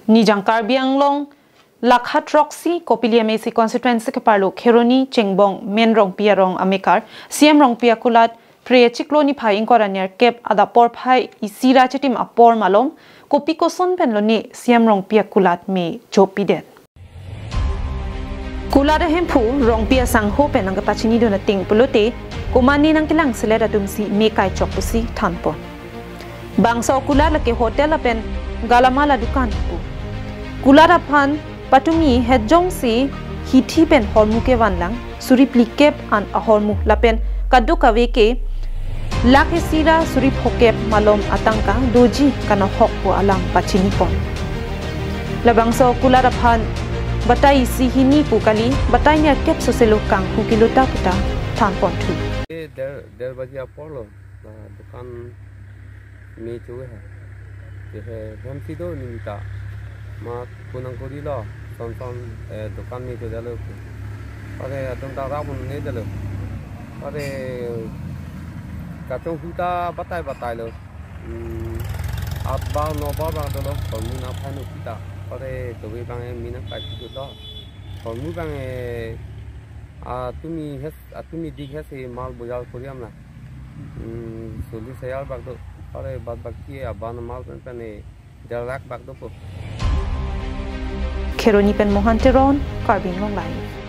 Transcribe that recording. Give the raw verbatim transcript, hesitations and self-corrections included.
Nijang Karbi Anglong, Lakha throksi Kopili M A C constituency keparlo Kheroni Chengbong Men Rongpi arong amekar, C M Rongpi akulat, Phre chiklo niphai ingkoi ra nerkep adap porphai isi ra chitim apor malom, kopi koson pen lone C M Rongpi akulat me chopidet. Kulat ahemphu Rongpi asangho pen nangkepachinidun ateng pulote, komatne nangkelang selet atumsi me kaichok pusi thanpon. Bangso kulat lake hotel lapen galamal adukan pu. Kulat aphan patumi het jongsi hithi pen hormu kevanlang, suri phlikep an ahormu lapen kadokave ke lakh isi ra suri phokep malom atangka doji kanohok pu alam pachinipon. Labangso kulat aphan batai isi hini pu kali, batai nerkep soselo kanghu kiluta puta thanponthu. Eh, der, der baji apor lo, la dukan me chowe hai. Ke hai, hem si do nimita. Ma kunang kuri lo, son son, eh, dukan me chodetlo ke. Pare atum ta rap un-edetlo. Pare kachonghu ta batai batai lo. Hmm, abar nobar bang dolo, hormu nangphai nangpi ta. Pare tobe bang e me nangkaipi do. Hormu bang e, atumi hes, atumi dik hesi mal bojar kuriam na. Hmm, solis hajar bak do. Pare bad baki aban mal pen pen e der lakh bak dopo. Kheroni pen Mohan Teron, Karbi Anglong Live.